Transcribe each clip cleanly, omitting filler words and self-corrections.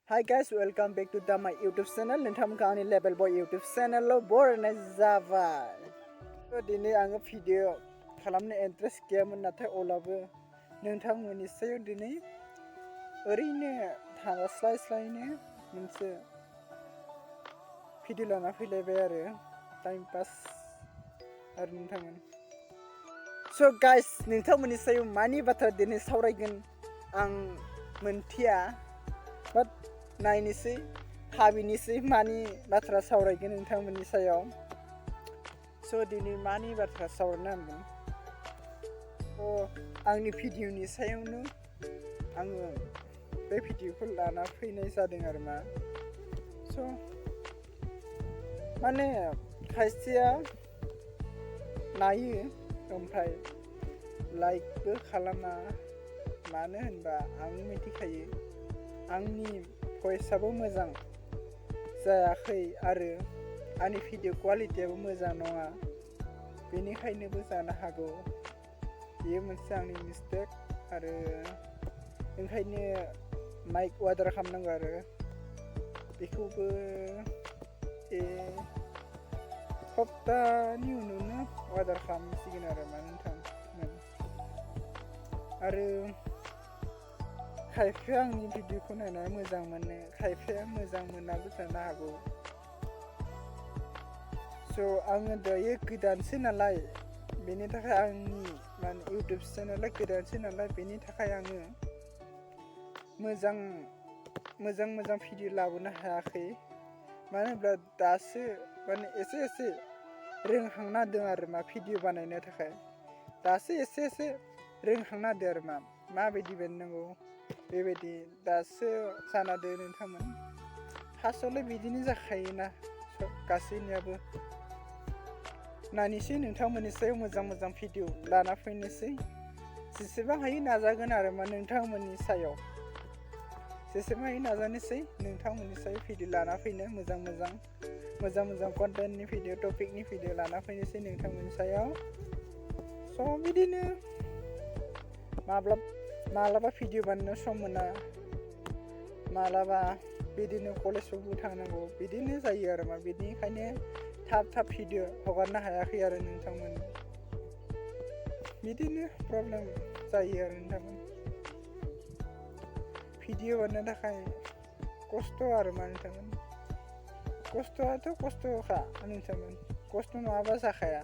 Hi guys, welcome back to my YouTube channel. नोंथांमोनखौ आंनि level बय YouTube channel बरायनाय जाबाय। दिनै आङो भिडिअ खालामनो इन्ट्रेस्ट गैयामोन नाथाय अब्लाबो नोंथांमोननि सायाव दिनै ओरैनो थास्लायस्लायनो मोनसे भिडिअ लाना फैलायबाय आरो टाइम पास आरो नोंथांमोन। So guys, नोंथांमोननि सायाव मानि बाथ्रा दिनै सावरायगोन आं मोनथिया, but नायनोसै भाबिनोसै मानि बाथ्रा सावरायगोन नोंथांमोननि सायाव। स' दिनै मानि बाथ्रा सावरायनो होनगोन आंनि भिडिअनि सायावनो आङो बे भिडिअखौ लाना फैनाय जादों आरो मा। स' माने खायसेया नायो ओमफ्राय लाइकबो खालामा, मानो होनबा आं मिथिखायो आंनि भइसआबो मोजां जायाखै आरो आंनि भिडिअ क्वालिटियाबो मोजां नङा, बेनिखायनोबो जानो हागौ बेयो मोनसे आंनि मिस्टेक आरो ओंखायनो माइक अर्डार खालामनांगौ आरो बेखौबो सप्तानि उनावनो अर्डार खालामसिगोन आरो मा नोंथांमोन। आरो खायफाया आंनि भिडिअखौ नायना मोजां मोनो, खायफाया मोजां मोनाबो जानो हागौ। स' आङो दायो गोदानसो नालाय, बेनि थाखाय आंनि माने इउटुब चेनेला गोदानसो नालाय, बेनि थाखाय आङो मोजां भिडिअ लाबोनो हायाखै। मानो होनब्ला दासो माने एसे रोंहांना दं आरो मा भिडिअ बानायनो थाखाय दासो एसे रोंहांना दं आरो माबायदि बानायनांगौ बेबायदि दासो जाना दं नोंथांमोन। फार्स्टआवलाय बिदिनो जाखायोना गासैनियाबो। नायनोसै नोंथांमोननि सायाव मोजां भिडिअ लाना फैनोसै, जेसेबां हायो नाजागोन आरो मा नोंथांमोननि सायाव, जेसेबां हायो नाजानोसै नोंथांमोननि सायाव भिडिअ लाना फैनो मोजां कन्टेन्टनि भिडिअ, टपिकनि भिडिअ लाना फैनोसै नोंथांमोननि सायाव। स' बिदिनो माब्लाबा भिडिअ बानायनो सम मोना, माब्लाबा बिदिनो कलेजफ्रावबो थांनांगौ, बिदिनो जायो आरो मा, बिनिखायनो थाब भिडिअ हगारनो हायाखै आरो नोंथांमोन। बिदिनो प्रब्लेम जायो आरो नोंथांमोन। भिडिअ बानायनो थाखाय खस्थ' आरो मा नोंथांमोन, खस्थ'आथ' खस्थ'खा नोंथांमोन, खस्थ' नङाबा जाखाया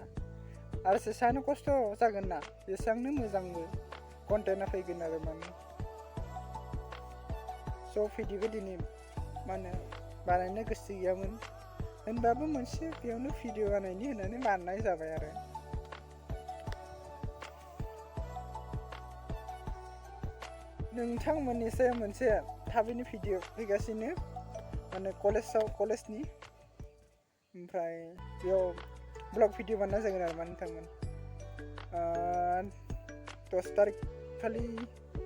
आरो जेसेबांनो खस्थ' जागोन ना एसेबांनो मोजांबो कन्टेन्टआ फैगोन आरो माने। स' भिडिअखौ दिनै बानायनो गोसो गैयामोन होनबाबो मोनसे बेयावनो भिडिअ बानायनि होननानै बानायनाय जाबाय आरो। नोंथांमोननि सायाव मोनसे थाबैनो भिडिअ फैगासिनो, माने कलेजनि ओमफ्राय बेयाव ब्लग भिडिअ बानायनाय जागोन आरो मा नोंथांमोन। 10 तारिख खालि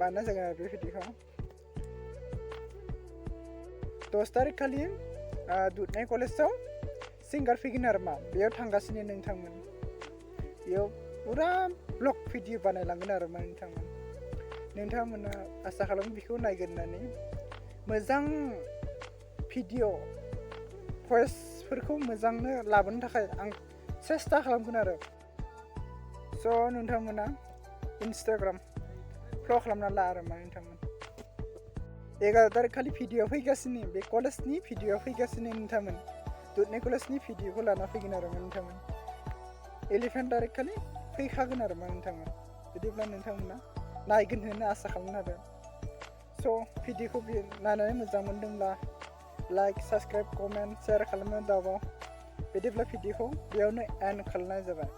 बानायनाय जागोन आरो बे भिडिअखौ। 10 तारिख खालि दुधनाय कलेजाव सिंगार फैगोन आरो मा, बेयाव थांगासिनो नोंथांमोन। बेयाव फुरा ब्लग भिडिअ बानायलांगोन आरो मा नोंथांमोना आसा खालामो बेखौ नायगोन होननानै। मोजां भिडिअ भइसफोरखौ मोजांनो लाबोनो थाखाय आं सेस्था खालामगोन आरो। स' नोंथांमोना इन्सटाग्राम फल' खालामना ला आरो मा नोंथांमोन। 11 तारिख खालि भिडिअ फैगासिनो, बे कलेजनि भिडिअ फैगासिनो नोंथांमोन, दुधनाय कलेजनि भिडिअखौ लाना फैगोन आरो मा नोंथांमोन। 11 तारिख खालि फैखागोन आरो मा नोंथांमोन। बिदिब्ला नोंथांमोना नायगोन होनना आसा खालामनो हादों। स' भिडिअखौ नायनानै मोजां मोनदोंब्ला लाइक, साबस्क्राइब, कमेन्ट, शेयार खालामनो दाबाव। बिदिब्ला भिडिअखौ बेयावनो एन्ड खालामनाय जाबाय।